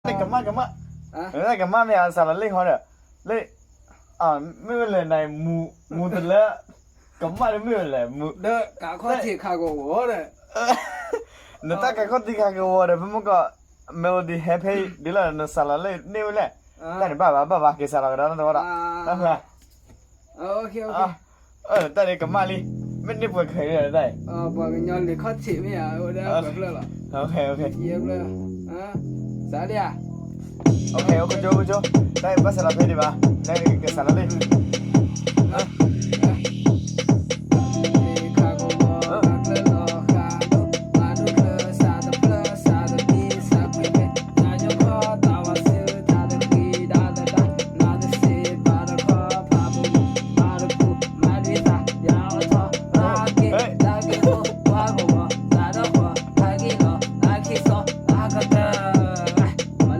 ကမၣ်ကမၣ်, ကမၣ်မ့ၢ်အစးလီၤလံဃီဒီး, လၢ, မ့ၢ်ဝဲလဲၣ်နမူ, မူတလၢ, ကမၣ်တမ့ၢ်ဝဲလဲၣ်မူ, ဒီးကးခီၣ်ထံးခးကဝီၤဒီး, နတၢ်ကးခီၣ်ထံးခးကဝီၤဒီး ဖဲမုၢ်ကီၢ် Melody ဟဲဖဲအံၤဒ်လဲၣ် နစးလီၤလၢန့ၢ်ဝဲလဲၣ်, တၢ်န့ၣ်ဘၣ်ဘၣ်ဘၣ်ဘၣ် က့ၤစးလီၤကဒီးနီတဝီဒီး, တၢ်ဖု, တၢ်န့ၣ်ကမၣ်လံ, မ့ၢ်န့ၢ်ပှဲၤခဲအံၤတၢ်အံၤ, ပှၤကညီလံၤခီၣ်ထံးမ့ၢ်ဧါ, အိၣ်ဒီးပှဲၤဖျၢၣ်လီၤ, စးလံဧါ, အိၣ်ကၠိကၠိ, တၢ်အံၤဘၣ်စးလီၤဖဲဒံးဘၣ်, တၢ်အံၤကစးလီၤလံ